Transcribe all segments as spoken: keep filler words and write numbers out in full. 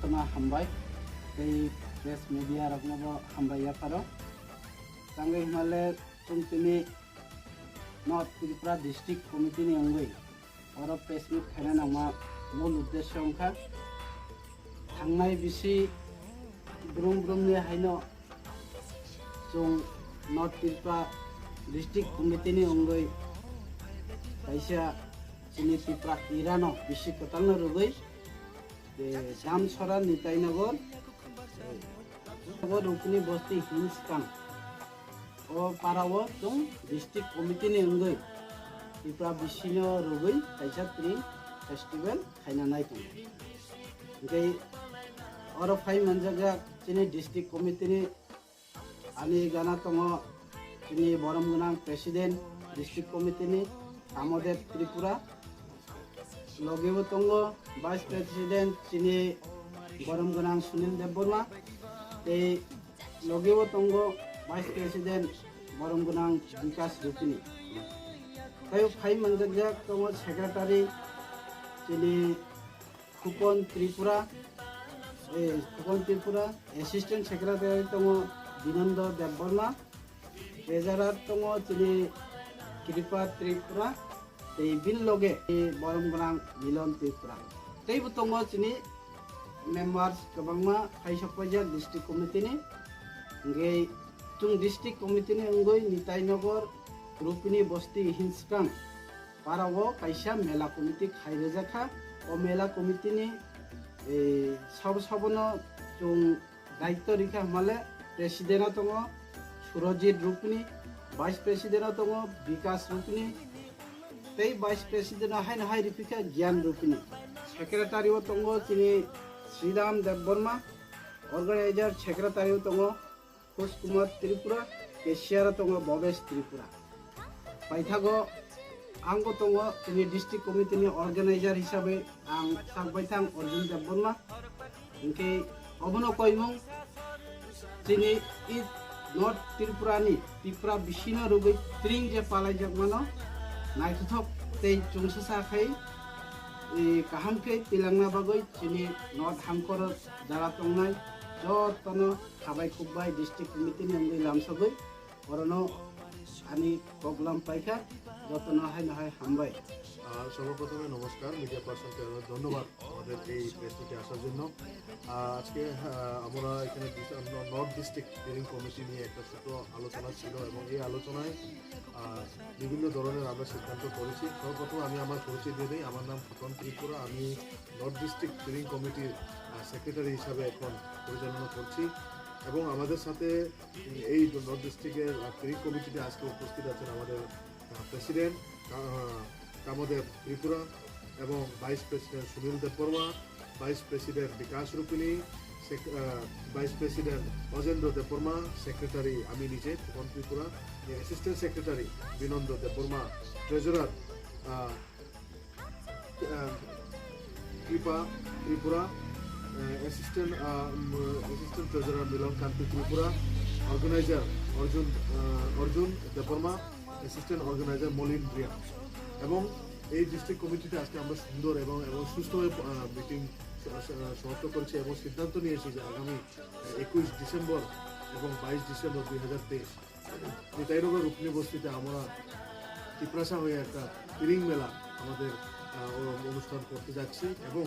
Tama hambai, tei press media rokno bo hambai yapharo. Tangwi hwnle chwng tini North Tripura District Committee ni wngwi oro press meet khaina nangma mul uddesyo wngkha thangnai bisi brum brumni haino chwng North Tripura District Committee ni wngwi kaisa chini Tipra irano bisi kwtalno rwgwi, eh, Damsora Nitainagar, eh, Nagar Rupini Bosti Hinskang. O para o chwng district committee ni wngwi Tipra bisino rwgwi kaisa tring festival khaina nai tongo. Hwnkhe oro phai manjakjak chini district committee ni ani gana tongo chini borom gwnang president district committee ni Tamodev Tripura. Logi bo tongo Vice President chini borom gwnang Sunil Debbarma, tei logi bo tongo Vice President borom gwnang Bikas Rupini. Tei phai manjakjak tongo Secretary chini Khukon Tripura, eh, Khukon Tripura, Assistant Secretary tongo Binondo Debbarma, Treasurer tongo chini Kripa Tripura, tei bini loge borom gwnang Milon Tripura. Tei bo tongo chini members kwbangma khaisok paijak district committee ni. Hwnkhe chwng district committee ni wngwi Nitai Nagar Rupini Bosti Hinskang para o kaisa mela committee khai rwjak kha. O mela committee ni, eh, sabo sabono chwng daityo rikha hwnmale president o tongo Surojit Rupini, vice president o tongo Bikas Rupini, tei vice president o haino hai ripikha Gyan Rupini. Secretary o tongo chini Sridham Debbarma, organizer secretary o tongo Khush Kumar Tripura, cashier o tongo Bhabesh Tripura. Paithago ang bo tongo chini district committee ni organizer hisabe ang sak baithang Arjun Debbarma. Hwnkhe obono koimung chini i North Tripura ni Tipra bisino rwgwi tring je palaijak mano naithothok tei chwngsacha khai, eh, kaham khe twilangna bagwi chini North Hamkoro jara tongnai jotono khabai khukbai district committee ni wngwi lamsogwi orono ani program paikha, jotono haino hai hambai. আহ, সর্বপ্রথমে নমস্কার, মিডিয়া পার্সনকে অনেক ধন্যবাদ আমাদের এই প্রেস মিটে আসার জন্য। আহ, আজকে, আহ, আমরা এখানে ডিস-, ন-, নর্থ ডিস্ট্রিক্ট স্টিয়ারিং কমিটি নিয়ে একটা ছোট আলোচনা ছিল এবং এই আলোচনায়, আহ, বিভিন্ন ধরনের আমরা সিদ্ধান্ত করেছি। সর্বপ্রথম আমি আমার পরিচয় দিয়ে দিই। আমার নাম ফুকন ত্রিপুরা। আমি নর্থ ডিস্ট্রিক্ট স্টিয়ারিং কমিটির, আহ, সেক্রেটারি হিসাবে এখন পরিচালনা করছি এবং আমাদের সাথে এই নর্থ ডিস্ট্রিক্টের, আহ, স্টিয়ারিং কমিটিতে আজকে উপস্থিত আছেন আমাদের, আহ, প্রেসিডেন্ট, আহ, কামদেব ত্রিপুরা এবং vice president Sunil Debbarma, vice president Bikash Rupini, সেক-, আহ, vice president Ajendra Debbarma, secretary আমি নিজে Phukan Tripura, assistant secretary Binanda Debbarma, treasurer, আহ, আহ, কৃপা ত্রিপুরা, আহ, অ্যাসিস্ট্যান্ট, আহ, উম, assistant treasurer Milan Kanti Tripura, organiser Arjun, আহ, অর্জুন দেববর্মা, অ্যাসিস্ট্যান্ট অর্গানাইজার মলিন রিয়া। এবং এই ডিস্ট্রিক্ট কমিটিতে আজকে আমরা সুন্দর এবং, এবং সুস্থভাবে, আহ, মিটিং স-, স-, সমাপ্ত করেছি এবং সিদ্ধান্ত নিয়েছি যে আগামী একুশ ডিসেম্বর এবং বাইশ ডিসেম্বর দুই হাজার তেইশ নিতাইনগর রুকনি বস্তিতে আমরা তিপ্রাসা হয়ে একটা স্টিয়ারিং মেলা আমাদের, আহ, অ-, অনুষ্ঠান করতে যাচ্ছি এবং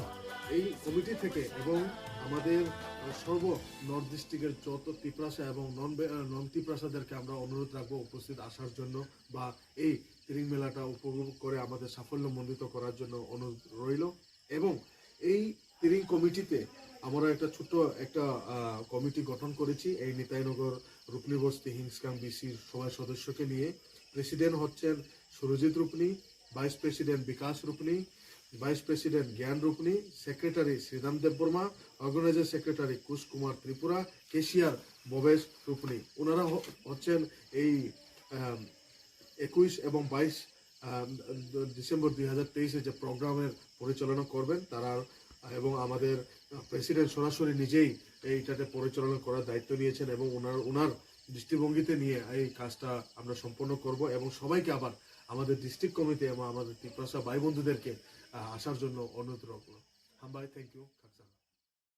এই কমিটি থেকে এবং আমাদের, আহ, সর্ব নর্থ ডিস্ট্রিক্টের যত তিপ্রাসা এবং নন বে-, আহ, নন তিপ্রাসাদেরকে আমরা অনুরোধ রাখবো উপস্থিত আসার জন্য বা এই স্টিয়ারিং মেলাটা উপভোগ করে আমাদের সাফল্যমণ্ডিত করার জন্য অনুরোধ রইল। এবং এই স্টিয়ারিং কমিটিতে আমরা একটা ছোট্ট একটা, আহ, কমিটি গঠন করেছি এই নিতাইনগর রুকনি বস্তি হিংসকাং বিসির সবাই সদস্যকে নিয়ে। প্রেসিডেন্ট হচ্ছেন সুরজিৎ রুকনি, ভাইস প্রেসিডেন্ট বিকাশ রুকনি, ভাইস প্রেসিডেন্ট জ্ঞান রুকনি, সেক্রেটারি শ্রীরাম দেববর্মা, অর্গানাইজার সেক্রেটারি কুশ কুমার ত্রিপুরা, ক্যাশিয়ার ভবেশ রুকনি। ওনারা হ-, হচ্ছেন এই, আহ, একুশ এবং বাইশ, আহ, ডিসেম্বর দুই হাজার তেইশে যে প্রোগ্রামের পরিচালনা করবেন তারা, এবং আমাদের প্রেসিডেন্ট সরাসরি নিজেই এইটাতে পরিচালনা করার দায়িত্ব নিয়েছেন এবং ওনার, ওনার দৃষ্টিভঙ্গিতে নিয়ে এই কাজটা আমরা সম্পন্ন করব এবং সবাইকে আবার আমাদের ডিস্ট্রিক্ট কমিটি এবং আমাদের তিপ্রাসা ভাই বন্ধুদেরকে, আহ, আসার জন্য অনুরোধ রাখবো। হামবাই, থ্যাংক ইউ।